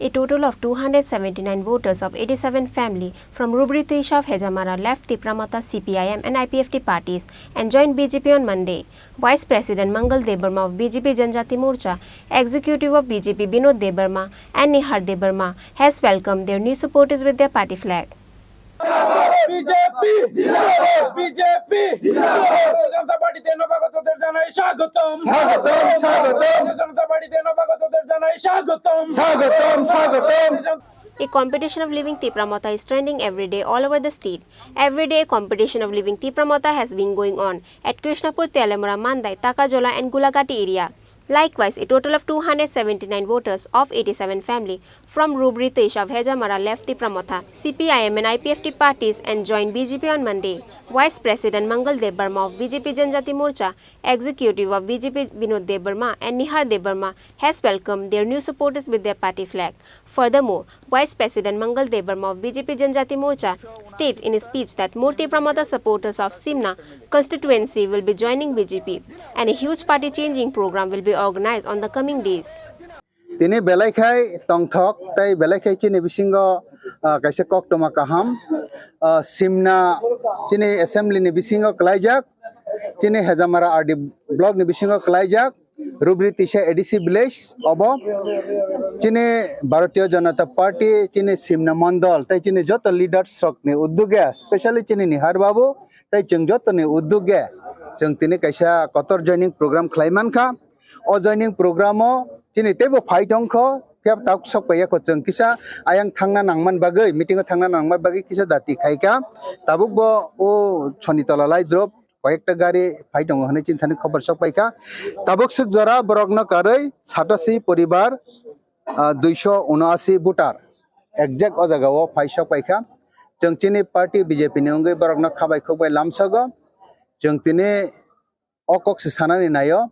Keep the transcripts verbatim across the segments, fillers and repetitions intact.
A total of two hundred seventy-nine voters of eighty-seven family from Rubri Tisha of Hejamara left Tipra Motha C P I M and I P F T parties and joined B J P on Monday. Vice President Mangal Debbarma of B J P Janjati Morcha, Executive of B J P Binod Debbarma and Nihar Debbarma has welcomed their new supporters with their party flag. BJP BJP ভারতীয় জনতা পার্টিতে নবাগতদের জানাই স্বাগতম। স্বাগতম, স্বাগতম। ভারতীয় জনতা পার্টিতে নবাগতদের জানাই স্বাগতম। স্বাগতম, স্বাগতম। A competition of living Tipra Motha is trending every day all over the state. Every day, a competition of living Tipra Motha has been going on at Krishnapur, Teliamura, Mandai, Takarjala, and Gulagati area. Likewise, a total of two hundred seventy-nine voters of eighty-seven family from Rubri Tisha of Hejamara left Tipra Motha, C P I M and I P F T parties and joined B J P on Monday. Vice President Mangal Debbarma of B J P Janjati Morcha, Executive of B J P Binod Debbarma and Nihar Debbarma has welcomed their new supporters with their party flag. Furthermore, Vice President Mangal Debbarma of B J P Janjati Morcha states in a speech that more Tipra Motha supporters of Simna constituency will be joining B J P and a huge party changing program will be organized on the coming days. Tini belai khai tongthok tei belai khai chini bisingo ah, kaisa koktoma kaham. Ah, Simna chini assembly ni bisingo kalaijak, chini Hejamara R D block ni bisingo kalaijak, Rubri Tisha A D C village obo. Chini Bharatiya Janata Party, chini Simna Mondol tei chini joto leaders rok ni uduge, specially chini Nihar Babu tei chwng joto ni uduge chwng tini kaisa kotor joining program khlai mankha. O joining program o chini teibo phai tongkho, phiya tabuk sok paiya kho chwng kisa ayang thangna nangman bagwi, meeting o thangna nangman bagwi kisa dati khaikha. Tabuk bo o Sonitala Laidrop koyekta gari phai tongo hwnwi chini thani khobor sok paikha. Tabuk swk jora borokno karwi satasi poribar ah, duiso unoasi voter exact o jaga o phai sok paikha. Chwng chini party B J P ni wngwi borokno khabai khukbai lamsogo. Chwng tini o kok se sanani naio,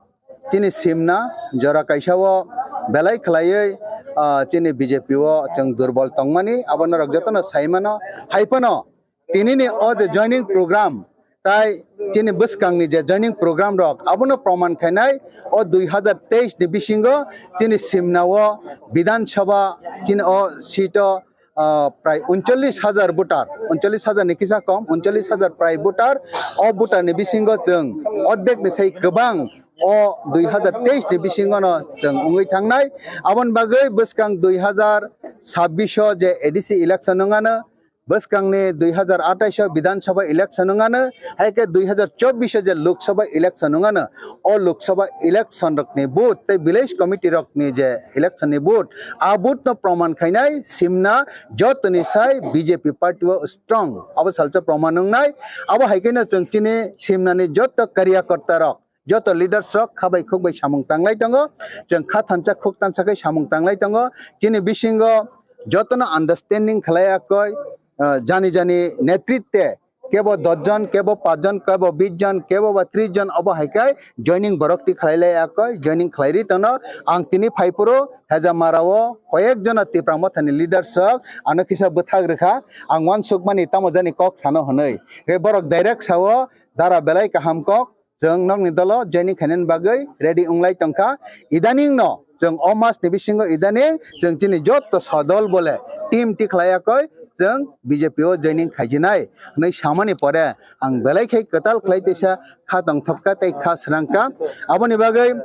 chini Simna jora kaisa o belai khwlaiwi ah, chini B J P o chwng durbol tongmani abo norok jotono saimano. Hai phano tinini o je joining program tai chini bwskangni je joining program rok abono proman khainai. O dui hazar teis ni bisingo chini Simna o Bidhan Sabha chini o seat o ah, prai uncholish hazar voter, uncholish hazar ni kisa kom, uncholish hazar prai voter. O voter ni bisingo chwng ordek ni sai kwbang o dui hazar teis ni bisingo no chwng wngwi thangnai. Aboni bagwi bwskang dui hazar sabbish o je A D C election wngano, bwskangni dui hazar atais o Bidhan Sabha election wngano, hai khe dui hazar chobbish o je Lok Sabha election wngano, o Lok Sabha election rokni vote tei village committee rokni je election ni vote, a vote no proman khainai Simna jotoni sai B J P party o strong, abo salsa proman wngnai. Abo hai khe no chwng chini Simna ni joto karyakarta rok, joto leaders rok khabai khukbai samung tanglai tongo. Chwng kha thansa khuk thansa khe samung tanglai tongo. Chini bisingo jotono understanding khlai akoi, ah, jani jani netritwe kebo dos jon, kebo panch jon, kebo bis jon, kebo ba tris jon obo hai khe joining borok ti khlai lai akoi, joining khlai ri tono. Ang tini phai phuru Hejamara o koyek jona Tipra Motha ni leaders rok ano kisa bwthak rwkha. Ang uansuk mani tamo jani kok sano hwnwi. Khe borok direct sao, dara belai kaham kok. Chwng nokni dolo joining khainani bagwi ready wnglai tongkha. Idaning no chwng o mas ni bisingo idaning chwng chini joto sodol bole team ti khlai akoi chwng B J P o joining khaijinai hwnwi samani pore ang belai khai kwtal khlai teisa kha tongthokka tei kha srangkha. Aboni bagwi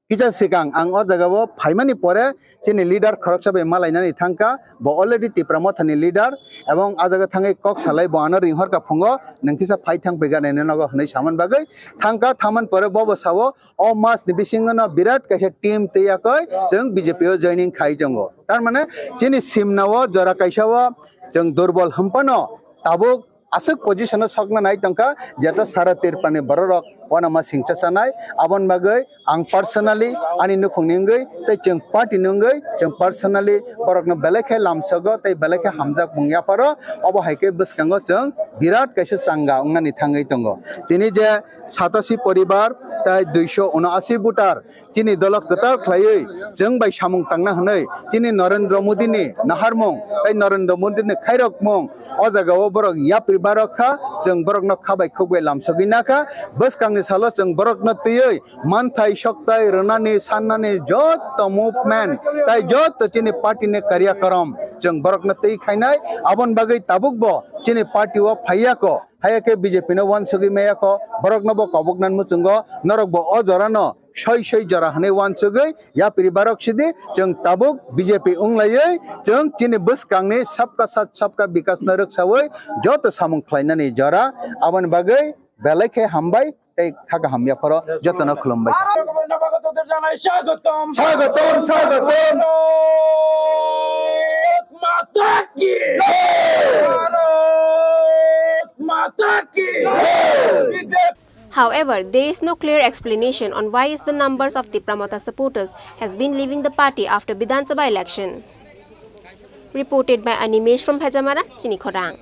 kisa swkang ang o jaga o phaimani pore chini leader khoroksa bai malainani thangkha, bo already Tipra Motha ni leader, ebong a jaga thangwi kok salai bo ano ringhorkha phungo, nwng kisa phai thang phaikha nini nogo hwnwi samani bagwi thangkha. Thamani pore bo bo sao, o mas ni bisingo no birat kaisa team twi yakoi chwng B J P o joining khai tongo. Tar mane chini Simna o jora kaisa o chwng durbol hwnphano tabuk aswk position o sokna nai tongkha, jeto sara Tripura ni borok rok uanama singcha chanai. Aboni bagwi ang personally ani nukhungni wngwi tei chwng party ni wngwi chwng personally borokno belai khe lamsogo tei belai khe hamjakmung yapharo. Obo hai khe bwskango chwng birat kaisa changa wngnani thangwi tongo. Tini je satasi poribar tei duiso unoasi voter chini dolo kwtal khlaiwi chwng bai samung tangna hwnwi chini Narendra Modi ni naharmung tei Narendra Modi ni khairokmung o jaga o borok yapri barok kha, chwng borokno kha bai khuk bai lamsogwi nakha. Bwskangni Salo chwng borokno twiwi manthai soktai rwnani sannani joto movement tai joto chini party ni karyakorom chwng borokno twi khainai, aboni bagwi tabuk bo chini party o phaiya ko, haya khe B J P no wansugwi maya ko, borokno bo koboknani muchungo norok bo o jora no soi soi jora hwnwi wansugwi yapri barok sidi chwng tabuk B J P wnglaiwi chwng chini bwskangni sabka sat sabka bikas no rwksawi joto samung khlainani jora, aboni bagwi belai khe hambai tei kha kaham yapharo jotono khulumbai. স্বাগতম, স্বাগতম। ভারত মাতা কি জয়। ভারত মাতা কি জয়। BJP However, there is no clear explanation on why is the numbers of Tipra Motha supporters has been leaving the party after Bidhan Sabha election. Reported by Animesh from Phejamara, Chinikhorang.